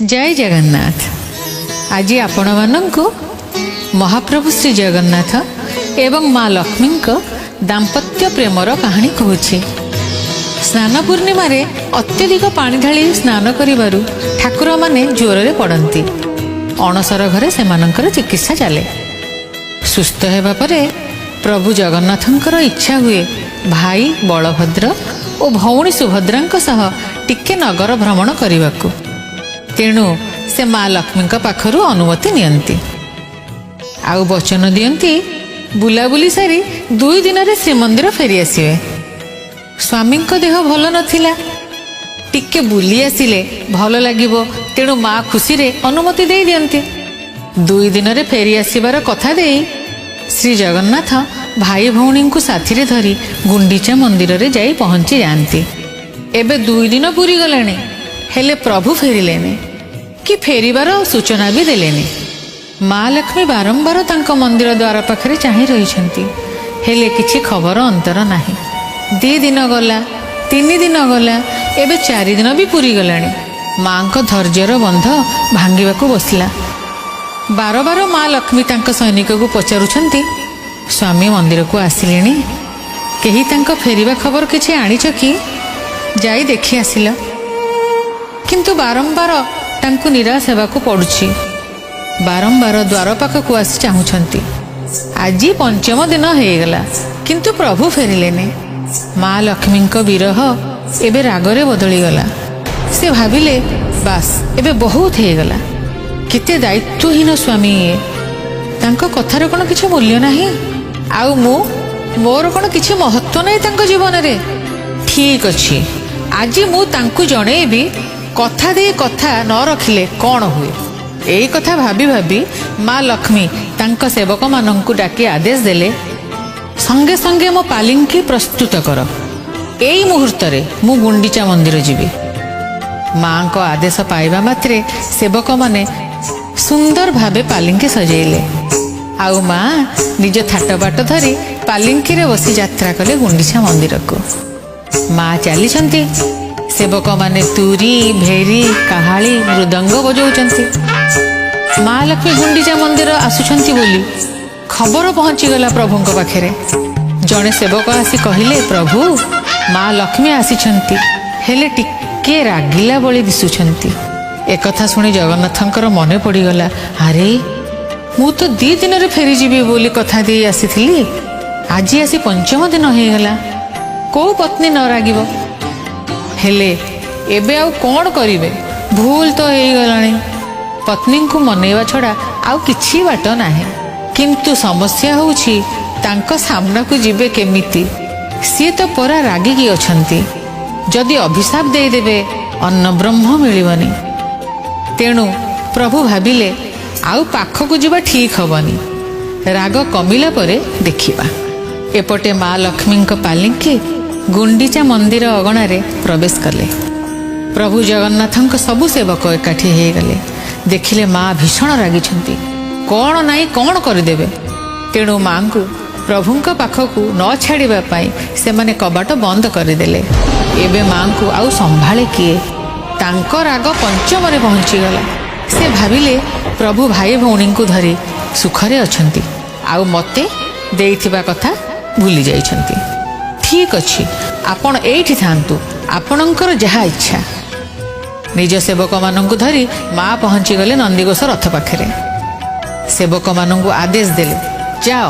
ଜୟ ଜଗନ୍ନାଥ। ଆଜି ଆପଣମାନଙ୍କୁ ମହାପ୍ରଭୁ ଶ୍ରୀ ଜଗନ୍ନାଥ ଏବଂ ମା ଲକ୍ଷ୍ମୀଙ୍କ ଦାମ୍ପତ୍ୟ ପ୍ରେମର କାହାଣୀ କହୁଛି। ସ୍ନାନ ପୂର୍ଣ୍ଣିମାରେ ଅତ୍ୟଧିକ ପାଣି ଢାଳି ସ୍ନାନ କରିବାରୁ ଠାକୁରମାନେ ଜ୍ୱରରେ ପଡ଼ନ୍ତି। ଅଣସର ଘରେ ସେମାନଙ୍କର ଚିକିତ୍ସା ଚାଲେ। ସୁସ୍ଥ ହେବା ପରେ ପ୍ରଭୁ ଜଗନ୍ନାଥଙ୍କର ଇଚ୍ଛା ହୁଏ ଭାଇ ବଳଭଦ୍ର ଓ ଭଉଣୀ ସୁଭଦ୍ରାଙ୍କ ସହ ଟିକେ ନଗର ଭ୍ରମଣ କରିବାକୁ। ତେଣୁ ସେ ମା ଲକ୍ଷ୍ମୀଙ୍କ ପାଖରୁ ଅନୁମତି ନିଅନ୍ତି ଆଉ ବଚନ ଦିଅନ୍ତି, ବୁଲାବୁଲି ସାରି 2 ଦିନରେ ଶ୍ରୀମନ୍ଦିର ଫେରି ଆସିବେ। ସ୍ୱାମୀଙ୍କ ଦେହ ଭଲ ନଥିଲା, ଟିକେ ବୁଲି ଆସିଲେ ଭଲ ଲାଗିବ। ତେଣୁ ମା ଖୁସିରେ ଅନୁମତି ଦେଇ ଦିଅନ୍ତି। 2 ଦିନରେ ଫେରି ଆସିବାର କଥା ଦେଇ ଶ୍ରୀ ଜଗନ୍ନାଥ ଭାଇ ଭଉଣୀଙ୍କୁ ସାଥିରେ ଧରି ଗୁଣ୍ଡିଚା ମନ୍ଦିରରେ ଯାଇ ପହଞ୍ଚି ଯାଆନ୍ତି। ଏବେ 2 ଦିନ ପୁରିଗଲାଣି, ହେଲେ ପ୍ରଭୁ ଫେରିଲେନି କି ଫେରିବାର ସୂଚନା ବି ଦେଲେନି। ମା ଲକ୍ଷ୍ମୀ ବାରମ୍ବାର ତାଙ୍କ ମନ୍ଦିର ଦ୍ୱାର ପାଖରେ ଚାହିଁ ରହିଛନ୍ତି, ହେଲେ କିଛି ଖବର ଅନ୍ତର ନାହିଁ। 2 ଦିନ ଗଲା, 3 ଦିନ ଗଲା, ଏବେ 4 ଦିନ ବି ପୁରିଗଲାଣି। ମାଙ୍କ ଧୈର୍ଯ୍ୟର ବନ୍ଧ ଭାଙ୍ଗିବାକୁ ବସିଲା। ବାରବାର ମା ଲକ୍ଷ୍ମୀ ତାଙ୍କ ସୈନିକକୁ ପଚାରୁଛନ୍ତି, "ସ୍ୱାମୀ ମନ୍ଦିରକୁ ଆସିଲେଣି? କେହି ତାଙ୍କ ଫେରିବା ଖବର କିଛି ଆଣିଛ କି? ଯାଇ ଦେଖି ଆସିଲ।" କିନ୍ତୁ ବାରମ୍ବାର ତାଙ୍କୁ ନିରାଶ ହେବାକୁ ପଡୁଛି। ବାରମ୍ବାର ଦ୍ୱାର ପାଖକୁ ଆସି ଚାହୁଁଛନ୍ତି। ଆଜି ପଞ୍ଚମ ଦିନ ହେଇଗଲା, କିନ୍ତୁ ପ୍ରଭୁ ଫେରିଲେନି। ମା ଲକ୍ଷ୍ମୀଙ୍କ ବିରହ ଏବେ ରାଗରେ ବଦଳିଗଲା। ସେ ଭାବିଲେ, ବାସ୍, ଏବେ ବହୁତ ହେଇଗଲା। କେତେ ଦାୟିତ୍ୱହୀନ ସ୍ୱାମୀ ଇଏ! ତାଙ୍କ କଥାର କ'ଣ କିଛି ମୂଲ୍ୟ ନାହିଁ? ଆଉ ମୁଁ, ମୋର କ'ଣ କିଛି ମହତ୍ଵ ନାହିଁ ତାଙ୍କ ଜୀବନରେ? ଠିକ ଅଛି, ଆଜି ମୁଁ ତାଙ୍କୁ ଜଣେଇବି କଥା ଦେଇ କଥା ନ ରଖିଲେ କ'ଣ ହୁଏ। ଏଇ କଥା ଭାବି ଭାବି ମା ଲକ୍ଷ୍ମୀ ତାଙ୍କ ସେବକମାନଙ୍କୁ ଡାକି ଆଦେଶ ଦେଲେ, "ସଙ୍ଗେ ସଙ୍ଗେ ମୋ ପାଲିଙ୍କି ପ୍ରସ୍ତୁତ କର। ଏଇ ମୁହୂର୍ତ୍ତରେ ମୁଁ ଗୁଣ୍ଡିଚା ମନ୍ଦିର ଯିବି।" ମାଙ୍କ ଆଦେଶ ପାଇବା ମାତ୍ରେ ସେବକମାନେ ସୁନ୍ଦର ଭାବେ ପାଲିଙ୍କି ସଜେଇଲେ ଆଉ ମା ନିଜ ଥାଟବାଟ ଧରି ପାଲିଙ୍କିରେ ବସି ଯାତ୍ରା କଲେ ଗୁଣ୍ଡିଚା ମନ୍ଦିରକୁ। ମା ଚାଲିଛନ୍ତି, ସେବକମାନେ ତୁରି, ଭେରି, କାହାଳି, ମୃଦଙ୍ଗ ବଜାଉଛନ୍ତି। ମା ଲକ୍ଷ୍ମୀ ଗୁଣ୍ଡିଚା ମନ୍ଦିର ଆସୁଛନ୍ତି ବୋଲି ଖବର ପହଞ୍ଚିଗଲା ପ୍ରଭୁଙ୍କ ପାଖରେ। ଜଣେ ସେବକ ଆସି କହିଲେ, "ପ୍ରଭୁ, ମା ଲକ୍ଷ୍ମୀ ଆସିଛନ୍ତି, ହେଲେ ଟିକେ ରାଗିଲା ଭଳି ଦିଶୁଛନ୍ତି।" ଏକଥା ଶୁଣି ଜଗନ୍ନାଥଙ୍କର ମନେ ପଡ଼ିଗଲା, ଆରେ, ମୁଁ ତ 2 ଦିନରେ ଫେରିଯିବି ବୋଲି କଥା ଦେଇ ଆସିଥିଲି। ଆଜି ଆସି ପଞ୍ଚମ ଦିନ ହେଇଗଲା। କୋଉ ପତ୍ନୀ ନ ରାଗିବ? ହେଲେ ଏବେ ଆଉ କ'ଣ କରିବେ? ଭୁଲ ତ ହେଇଗଲାଣି। ପତ୍ନୀଙ୍କୁ ମନେଇବା ଛଡ଼ା ଆଉ କିଛି ବାଟ ନାହିଁ। କିନ୍ତୁ ସମସ୍ୟା ହେଉଛି, ତାଙ୍କ ସାମ୍ନାକୁ ଯିବେ କେମିତି? ସିଏ ତ ପରା ରାଗିକି ଅଛନ୍ତି। ଯଦି ଅଭିଶାପ ଦେଇଦେବେ, ଅନ୍ନ ବ୍ରହ୍ମ ମିଳିବନି। ତେଣୁ ପ୍ରଭୁ ଭାବିଲେ, ଆଉ ପାଖକୁ ଯିବା ଠିକ୍ ହବନି, ରାଗ କମିଲା ପରେ ଦେଖିବା। ଏପଟେ ମା ଲକ୍ଷ୍ମୀଙ୍କ ପାଲିଙ୍କି ଗୁଣ୍ଡିଚା ମନ୍ଦିର ଅଗଣାରେ ପ୍ରବେଶ କଲେ। ପ୍ରଭୁ ଜଗନ୍ନାଥଙ୍କ ସବୁ ସେବକ ଏକାଠି ହେଇଗଲେ। ଦେଖିଲେ, ମା ଭୀଷଣ ରାଗିଛନ୍ତି, କ'ଣ ନାହିଁ କ'ଣ କରିଦେବେ। ତେଣୁ ମାଙ୍କୁ ପ୍ରଭୁଙ୍କ ପାଖକୁ ନ ଛାଡ଼ିବା ପାଇଁ ସେମାନେ କବାଟ ବନ୍ଦ କରିଦେଲେ। ଏବେ ମାଙ୍କୁ ଆଉ ସମ୍ଭାଳେ କିଏ? ତାଙ୍କ ରାଗ ପଞ୍ଚମରେ ପହଞ୍ଚିଗଲା। ସେ ଭାବିଲେ, ପ୍ରଭୁ ଭାଇ ଭଉଣୀଙ୍କୁ ଧରି ସୁଖରେ ଅଛନ୍ତି ଆଉ ମୋତେ ଦେଇଥିବା କଥା ଭୁଲି ଯାଇଛନ୍ତି। ଠିକ୍ ଅଛି, ଆପଣ ଏଇଠି ଥାଆନ୍ତୁ, ଆପଣଙ୍କର ଯାହା ଇଚ୍ଛା। ନିଜ ସେବକମାନଙ୍କୁ ଧରି ମା ପହଞ୍ଚିଗଲେ ନନ୍ଦିଘୋଷ ରଥ ପାଖରେ। ସେବକମାନଙ୍କୁ ଆଦେଶ ଦେଲେ, "ଯାଅ,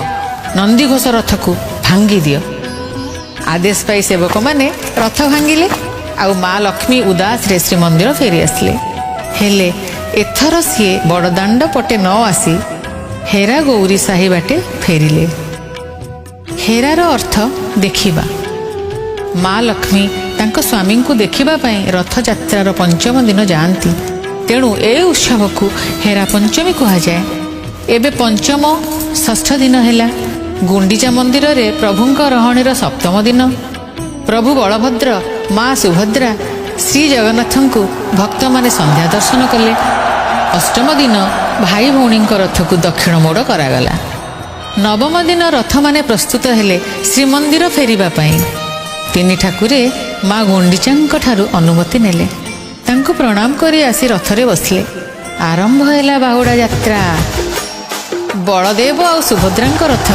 ନନ୍ଦିଘୋଷ ରଥକୁ ଭାଙ୍ଗି ଦିଅ।" ଆଦେଶ ପାଇ ସେବକମାନେ ରଥ ଭାଙ୍ଗିଲେ ଆଉ ମା ଲକ୍ଷ୍ମୀ ଉଦାସରେ ଶ୍ରୀମନ୍ଦିର ଫେରି ଆସିଲେ। ହେଲେ ଏଥର ସିଏ ବଡ଼ଦାଣ୍ଡ ପଟେ ନ ଆସି ହେରା ଗୌରୀ ସାହି ବାଟେ ଫେରିଲେ। ହେରାର ଅର୍ଥ ଦେଖିବା। ମା ଲକ୍ଷ୍ମୀ ତାଙ୍କ ସ୍ୱାମୀଙ୍କୁ ଦେଖିବା ପାଇଁ ରଥଯାତ୍ରାର ପଞ୍ଚମ ଦିନ ଯାଆନ୍ତି। ତେଣୁ ଏ ଉତ୍ସବକୁ ହେରା ପଞ୍ଚମୀ କୁହାଯାଏ। ଏବେ ପଞ୍ଚମ ଷଷ୍ଠ ଦିନ ହେଲା। ଗୁଣ୍ଡିଚା ମନ୍ଦିରରେ ପ୍ରଭୁଙ୍କ ରହଣିର ସପ୍ତମ ଦିନ। ପ୍ରଭୁ ବଳଭଦ୍ର, ମା ସୁଭଦ୍ରା, ଶ୍ରୀ ଜଗନ୍ନାଥଙ୍କୁ ଭକ୍ତମାନେ ସନ୍ଧ୍ୟା ଦର୍ଶନ କଲେ। ଅଷ୍ଟମ ଦିନ ଭାଇ ଭଉଣୀଙ୍କ ରଥକୁ ଦକ୍ଷିଣ ମୋଡ଼ କରାଗଲା। ନବମ ଦିନ ରଥମାନେ ପ୍ରସ୍ତୁତ ହେଲେ ଶ୍ରୀମନ୍ଦିର ଫେରିବା ପାଇଁ। ତିନି ଠାକୁରେ ମା ଗୁଣ୍ଡିଚାଙ୍କ ଠାରୁ ଅନୁମତି ନେଲେ। ତାଙ୍କୁ ପ୍ରଣାମ କରି ଆସି ରଥରେ ବସିଲେ। ଆରମ୍ଭ ହେଲା ବାହୁଡ଼ା ଯାତ୍ରା। ବଳଦେବ ଆଉ ସୁଭଦ୍ରାଙ୍କ ରଥ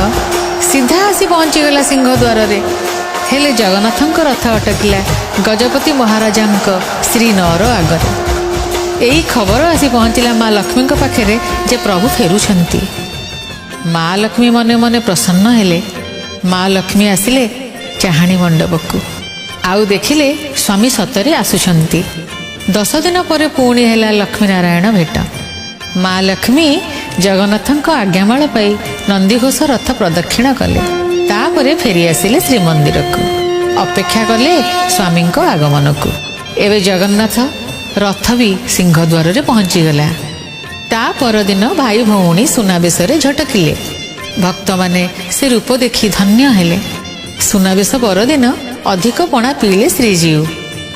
ସିଧା ଆସି ପହଞ୍ଚିଗଲା ସିଂହଦ୍ୱାରରେ। ହେଲେ ଜଗନ୍ନାଥଙ୍କ ରଥ ଅଟକିଲା ଗଜପତି ମହାରାଜାଙ୍କ ଶ୍ରୀନଅର ଆଗରେ। ଏଇ ଖବର ଆସି ପହଞ୍ଚିଲା ମା ଲକ୍ଷ୍ମୀଙ୍କ ପାଖରେ ଯେ ପ୍ରଭୁ ଫେରୁଛନ୍ତି। ମା ଲକ୍ଷ୍ମୀ ମନେ ମନେ ପ୍ରସନ୍ନ ହେଲେ। ମା ଲକ୍ଷ୍ମୀ ଆସିଲେ ଚାହାଣୀ ମଣ୍ଡପକୁ ଆଉ ଦେଖିଲେ ସ୍ୱାମୀ ସତରେ ଆସୁଛନ୍ତି। 10 ଦିନ ପରେ ପୁଣି ହେଲା ଲକ୍ଷ୍ମୀ ନାରାୟଣ ଭେଟ। ମା ଲକ୍ଷ୍ମୀ ଜଗନ୍ନାଥଙ୍କ ଆଜ୍ଞାମାଳ ପାଇ ନନ୍ଦିଘୋଷ ରଥ ପ୍ରଦକ୍ଷିଣ କଲେ। ତାପରେ ଫେରି ଆସିଲେ ଶ୍ରୀମନ୍ଦିରକୁ। ଅପେକ୍ଷା କଲେ ସ୍ୱାମୀଙ୍କ ଆଗମନକୁ। ଏବେ ଜଗନ୍ନାଥ ରଥ ବି ସିଂହଦ୍ୱାରରେ ପହଞ୍ଚିଗଲା। ତା ପରଦିନ ଭାଇ ଭଉଣୀ ସୁନାବେଶରେ ଝଟକିଲେ। ଭକ୍ତମାନେ ସେ ରୂପ ଦେଖି ଧନ୍ୟ ହେଲେ। ସୁନାବେଶ ପରଦିନ ଅଧିକ ପଣା ପିଇଲେ ଶ୍ରୀଜୀଉ।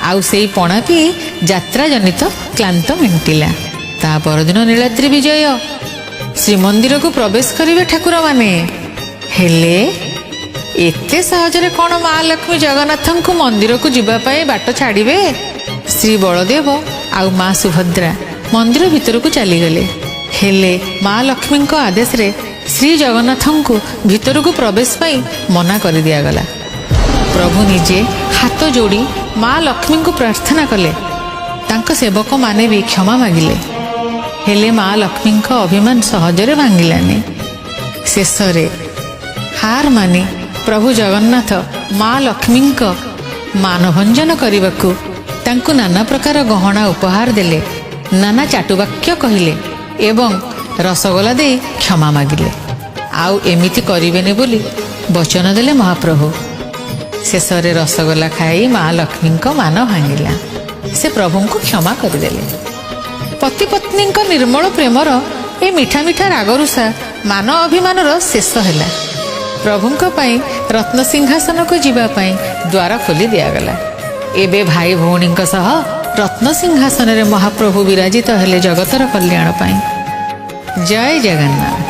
ଆଉ ସେଇ ପଣା ପିଇ ଯାତ୍ରା ଜନିତ କ୍ଳାନ୍ତ ମେଣ୍ଟିଲା। ତା ପରଦିନ ନୀଳାଦ୍ରି ବିଜୟ। ଶ୍ରୀମନ୍ଦିରକୁ ପ୍ରବେଶ କରିବେ ଠାକୁରମାନେ। ହେଲେ ଏତେ ସହଜରେ କ'ଣ ମା ଲକ୍ଷ୍ମୀ ଜଗନ୍ନାଥଙ୍କୁ ମନ୍ଦିରକୁ ଯିବା ପାଇଁ ବାଟ ଛାଡ଼ିବେ? ଶ୍ରୀ ବଳଦେବ ଆଉ ମା ସୁଭଦ୍ରା ମନ୍ଦିର ଭିତରକୁ ଚାଲିଗଲେ। ହେଲେ ମା ଲକ୍ଷ୍ମୀଙ୍କ ଆଦେଶରେ ଶ୍ରୀ ଜଗନ୍ନାଥଙ୍କୁ ଭିତରକୁ ପ୍ରବେଶ ପାଇଁ ମନା କରିଦିଆଗଲା। ପ୍ରଭୁ ନିଜେ ହାତ ଯୋଡ଼ି ମା ଲକ୍ଷ୍ମୀଙ୍କୁ ପ୍ରାର୍ଥନା କଲେ। ତାଙ୍କ ସେବକମାନେ ବି କ୍ଷମା ମାଗିଲେ। ହେଲେ ମା ଲକ୍ଷ୍ମୀଙ୍କ ଅଭିମାନ ସହଜରେ ଭାଙ୍ଗିଲାନି। ଶେଷରେ ହାର ମାନି ପ୍ରଭୁ ଜଗନ୍ନାଥ ମା ଲକ୍ଷ୍ମୀଙ୍କ ମାନଭଞ୍ଜନ କରିବାକୁ ତାଙ୍କୁ ନାନା ପ୍ରକାର ଗହଣା ଉପହାର ଦେଲେ, ନାନା ଚାଟୁବାକ୍ୟ କହିଲେ ଏବଂ ରସଗୋଲା ଦେଇ କ୍ଷମା ମାଗିଲେ। ଆଉ ଏମିତି କରିବେନି ବୋଲି ବଚନ ଦେଲେ ମହାପ୍ରଭୁ। ଶେଷରେ ରସଗୋଲା ଖାଇ ମା ଲକ୍ଷ୍ମୀଙ୍କ ମାନ ଭାଙ୍ଗିଲା। ସେ ପ୍ରଭୁଙ୍କୁ କ୍ଷମା କରିଦେଲେ। ପତି ପତ୍ନୀଙ୍କ ନିର୍ମଳ ପ୍ରେମର ଏ ମିଠା ମିଠା ରାଗରୁଷା, ମାନ ଅଭିମାନର ଶେଷ ହେଲା। ପ୍ରଭୁଙ୍କ ପାଇଁ ରତ୍ନସିଂହାସନକୁ ଯିବା ପାଇଁ ଦ୍ୱାର ଖୋଲି ଦିଆଗଲା। ଏବେ ଭାଇ ଭଉଣୀଙ୍କ ସହ ରତ୍ନସିଂହାସନରେ ମହାପ୍ରଭୁ ବିରାଜିତ ହେଲେ ଜଗତର କଲ୍ୟାଣ ପାଇଁ। ଜୟ ଜଗନ୍ନାଥ।